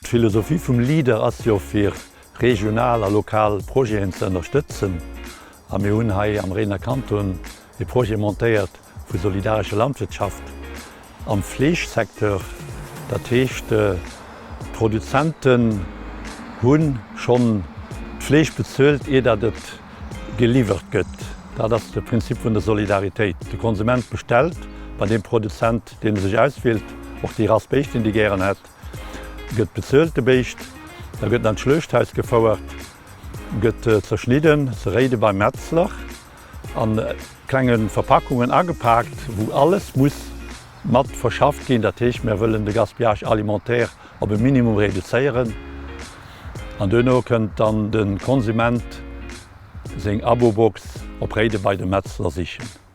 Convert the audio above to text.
D'Philosophie vum Leader ass jo fir regional a lokal Projeten ze ënnerstëtzen a mir hunn hei am Réidener Kanton e Projet montéiert vu solidarescher Landwirtschaft am Fleeschsecteur. Dat heescht, d'Produzenten hu schonn d'Fleesch bezuelt, ier datt et geliwwert gëtt. Dat ass de Prinzip vun der Solidaritéit. De Konsument bestellt bei deem Produzent, deen e sech auswielt, och déi Rass Béischt, deen dee gären hätt. Gëtt bezuelt de Béischt, da gëtt en an d'Schluechthaus gefouert, gëtt zerschnidden, ze Réide beim Metzler, an klenge Verpackungen agepaakt, wou alles muss mat verschafft ginn. Dat heescht, mir wëllen de Gaspillage alimentaire op e Minimum reduzéieren. An duerno kënnt dann de Konsument seng Abo-Box op Réide bei de Metzler sichen.